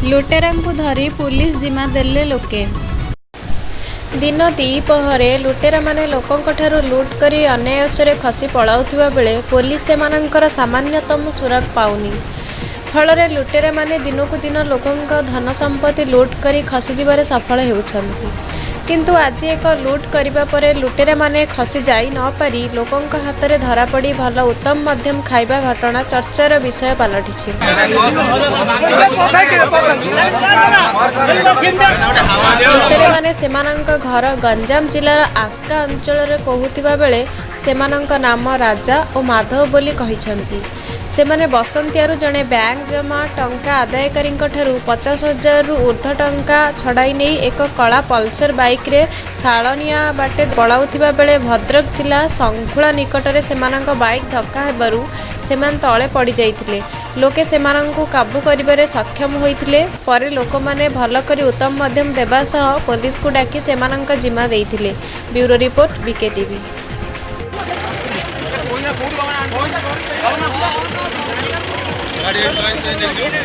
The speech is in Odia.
ଲୁଟେରାଙ୍କୁ ଧରି ପୁଲିସ ଜିମା ଦେଲେ ଲୋକେ। ଦିନ ଦ୍ୱିପହରେ ଲୁଟେରାମାନେ ଲୋକଙ୍କଠାରୁ ଲୁଟ୍ କରି ଅନାୟାସରେ ଖସି ପଳାଉଥିବା ବେଳେ ପୋଲିସ ସେମାନଙ୍କର ସାମାନ୍ୟତମ ସୁରାକ ପାଉନି। ଫଳରେ ଲୁଟେରାମାନେ ଦିନକୁ ଦିନ ଲୋକଙ୍କ ଧନସମ୍ପତ୍ତି ଲୁଟ୍ କରି ଖସିଯିବାରେ ସଫଳ ହେଉଛନ୍ତି। କିନ୍ତୁ ଆଜି ଏକ ଲୁଟ୍ କରିବା ପରେ ଲୁଟେରାମାନେ ଖସି ଯାଇ ନ ପାରି ଲୋକଙ୍କ ହାତରେ ଧରାପଡ଼ି ଭଲ ଉତ୍ତମ ମଧ୍ୟମ ଖାଇବା ଘଟଣା ଚର୍ଚ୍ଚାର ବିଷୟ ପାଲଟିଛି। ଲୁଟେରାମାନେ ସେମାନଙ୍କ ଘର ଗଞ୍ଜାମ ଜିଲ୍ଲାର ଆସ୍କା ଅଞ୍ଚଳରେ କହୁଥିବା ବେଳେ ସେମାନଙ୍କ ନାମ ରାଜା ଓ ମାଧବ ବୋଲି କହିଛନ୍ତି। ସେମାନେ ବସନ୍ତିଆରୁ ଜଣେ ବ୍ୟାଙ୍କ ଜମା ଟଙ୍କା ଆଦାୟକାରୀଙ୍କଠାରୁ 50,000ରୁ ଉର୍ଦ୍ଧ୍ୱ ଟଙ୍କା ଛଡ଼ାଇ ନେଇ ଏକ କଳା ପଲସର ବାଇକ୍ରେ ଶାଳନିଆଁ ବାଟେ ପଳାଉଥିବା ବେଳେ ଭଦ୍ରକ ଜିଲ୍ଲା ଶଙ୍ଖୁଳା ନିକଟରେ ସେମାନଙ୍କ ବାଇକ୍ ଧକ୍କା ହେବାରୁ ସେମାନେ ତଳେ ପଡ଼ିଯାଇଥିଲେ। ଲୋକେ ସେମାନଙ୍କୁ କାବୁ କରିବାରେ ସକ୍ଷମ ହୋଇଥିଲେ। ପରେ ଲୋକମାନେ ଭଲ କରି ଉତ୍ତମ ମଧ୍ୟମ ଦେବା ସହ ପୋଲିସକୁ ଡାକି ସେମାନଙ୍କ ଜିମା ଦେଇଥିଲେ। Bureau report, BK TV.